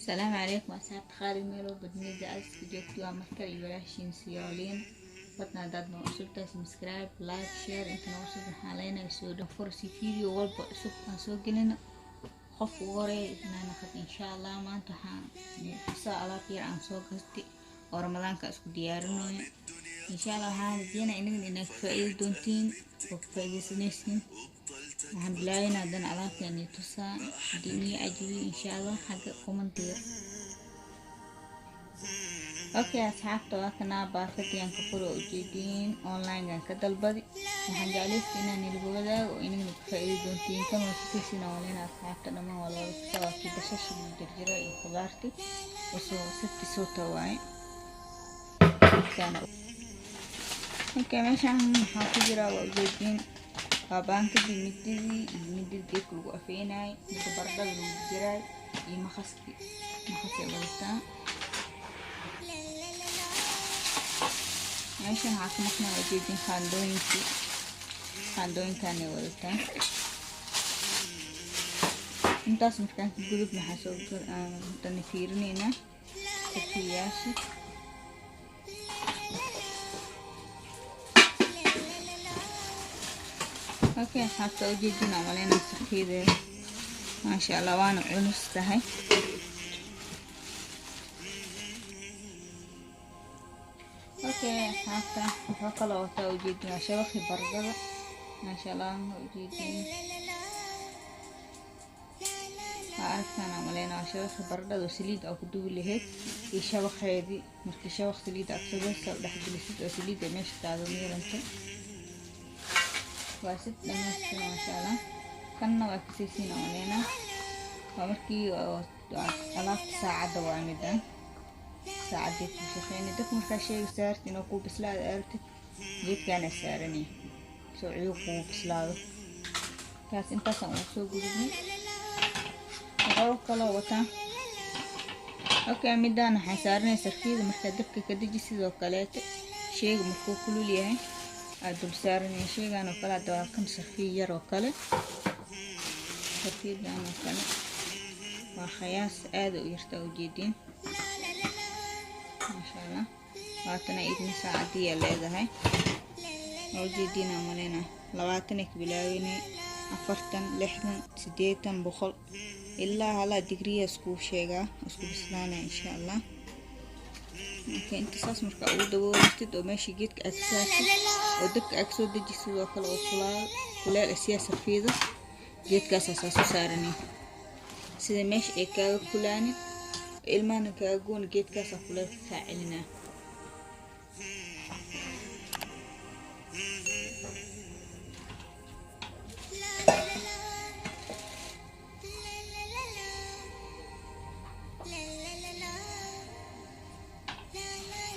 Asalaamu calaykum asxaabta qaali, meel walba dunida aad iska joogto, waa markale iyo walaashiin Siyooliin. Fadlan haddaad noo cusub tahay, subscribe, like, share. Inta noo cusub waxaan leenahay soo dhan fursi. Video walba cusub aan soo gelino qofka ugu horeeya inaa naqad, insha Allah. Maanta waxaan tusaa alaab yar aan soo gastay oo Ramadaanka isku diyaarinayo, insha Allah. Waxaan rajeynaa inagana inaad ka faa'iidi doontiin oo ka faa'iidaysanaysiin. Waxaan bilaabaynaa haddana alaabtaan tusaa. Haddii inii cajibiyo, insha Allah, xagga commentiga. Okay asxaabta, waa kanaa baakadiyaan ka furo, ujeediin online-gan ka dalbadi. Waxaan jeclaysta inaan niliga wadaago oo inagana ka faa'iidi doontiin. Kan waa kasaysiina walina asxaabta dhammaan waa looga kasaa. Waa kii basasha lagu jarjaray iyo khudaarti usoo safti soo tawaaye. Okay, meeshaan waxaa ku jira, waa ujeediin, waa baankadii, mididii iyo midida geedka lagu afeynayay, mida baradhada lagu jaraay iyo maqaski. Maqasay wadataa. Meeshan waxaa ka maqnaa, waa ujeediin, qaandooyinkii. Qaandooyinkaanay wadataa. Intaas markaan ka gudub, maxaa soo dana fiirinaynaa sarfiyayaasha. Okay asxaabta, ujeedin maleyna sarfiyadeeda, maasha Allah, waana culus tahay. Okay asxaabta, wuxuu kaloo wataa, ujeedin, waa shabaqii baradhada, maasha Allah. Ujeedin, waa aragtaan maleyna, waa shabaqii baradhada oo saliid oo ku duwi lahayd iyo shabaqeedii. Markii shabaq saliid aad kasoo u dhexgelisid oo saliidda meesha kaaga miiranto, waa sid dhamaystiran, maasha Allah. Kanna waa kasaysiin maleyna, waa markii alaabta saacadda, waa midan saacaddii ku shaqeynay dadka. Markaa sheega saartid inuu kuu bislaado aragtid, geedkaana saaranay soo ciyuu kugu bislaado. Taas intaasaan ugu soo gudubnay. Wuxuu kaloo wataa, okay, midaan waxaa saaranay sarfiyada markaa dabka ka deji. Sidoo kaleete sheega markuu kulul yahay aad dul saaranay sheegan oo kale. Hadda waa kan sarfiya yar oo kale. Sarfiyadan oo kale waa khayaas aada u yartaa, ujeediin, maasha Allah. Waatana idna saacadiyaa leedahay, waa ujeediina maleyna. 20 ay ka bilaabeynay, 40, 60, 80, 100 ilaa halaa digriya iskuu sheegaa, isku bislaanaya, insha Allah. Marka inta saas markaa ugu dabooltid oo meesha geedka aad ka saartid oo dabka aad kasoo dejisid, sidoo kale oo kulaal kuleel asiyaa sarfiyada geedkaasaa saas u saaranay sida meesha ay kaaga kulaanin, ilmahana kaaga goon. Geedkaasaa kuleelka kaa celinaa.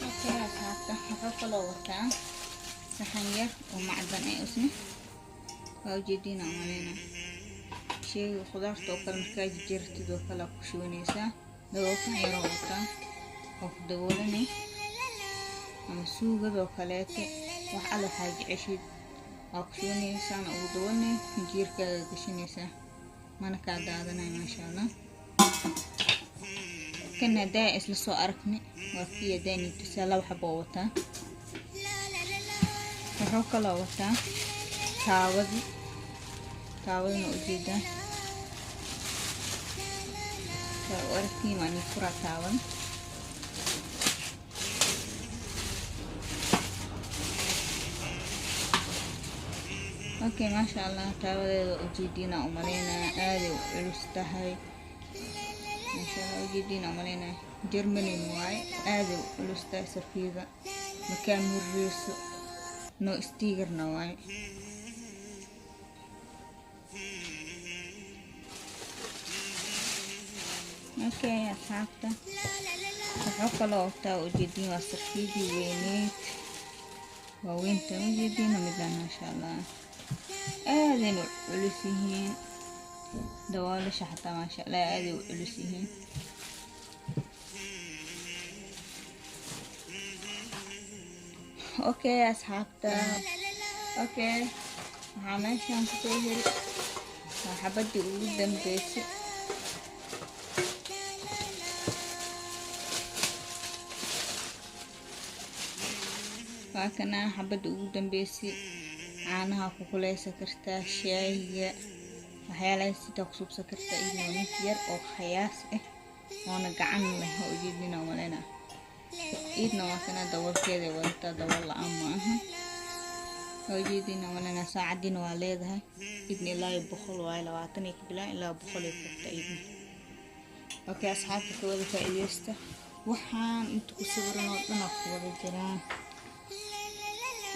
Okay asxaabta, wuxuu kaloo wataa saxan yar oo macdan ah isna, waa ujeediina maleyna. Sheyga khudaarta oo kale markaa jarjartid oo kale ku shubanaysaa. Daboolkan yaroo wataa oo ku daboolanay, ama suugadoo kaleete, wax alla waxaa jeceshid waa ku shubanaysaana ugu daboolnay, jiirkaaga gashanaysaa, mana kaa daadanay, maasha Allah. Kan hadaa isla soo aragnay, waa kii hadaani tusaa. Laba xabo wataa. Wuxuu kaloo wataa taawadi. Taawadana ujeedaa, saa u aragtiin, waa nii furaa taawada. Okay, maasha Allah, taawadeeda ujeediina umaleynaya, aaday u culus tahay, maasha Allah. Ujeediina umaleynaya, Germany waaye, aaday u culus tahay. Sarfiyada makaa mireyso, no stigerna waaye. Okay asxaabta, wuxuu kaloo wataa, ujeediin, waa sarfiyadii weyneyd, waaweynta, ujeediina midaan, maasha Allah, aadayna u culus yihiin. Daboolasha xataa, maasha Allah, aaday u culus yihiin. Okay asxaabta, okay, waxaa meeshaan kusoo heli waa xabadii ugu dambeysay. Waa kana xabadda ugu dambeysay. Caanaha ku kuleysan kartaa, shaahiga, waxyaalaha sitaa ku subsan kartaa. Iyadna waa mid yar oo khayaas ah oona gacan leh, oo ujeedina malena. Iidna waa kana, daboolkeeday wadataa, dabool la-aan ma aha, waa ujeedina malena. Saacadiina waa leedahay idna. Ilaa iyo 100 waaye, 20 iyo ka bilaan ilaa 100 iyo kogta idna. Okay, asxaabta, ka wada faa'iideysta. Waxaan inta ku sawiran oo dhan aa ku wada jiraan,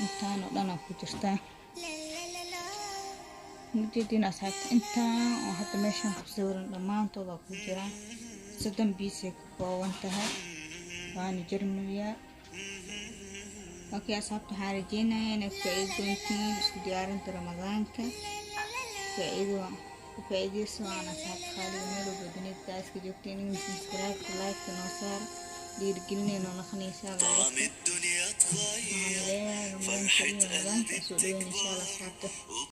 intaan oo dhan aa ku jirtaa. Ujeedin asxaabta, intaan oo hadda meeshaan ku sawiran dhammaantood aa ku jiraan. 30 piece ay ka kooban tahay, waana jarmaliyaa. Okay asxaabta, waxaan rajeynayaa inaad faa'iido doontiin isku diyaarinta Ramadaanka. Faa'iido ku faa'iideysa waan asxaabta qaaliga, meel walba dunida iska joogteen. In subscribe, like noo saar, dhiirigelinay noo noqonaysaa طعم like. الدنيا Waxaan اتغير leeyahay Ramadaan فرحة kariim, Ramadaanka قلبي soo dhaweyn insha بتكبر Allah asxaabta.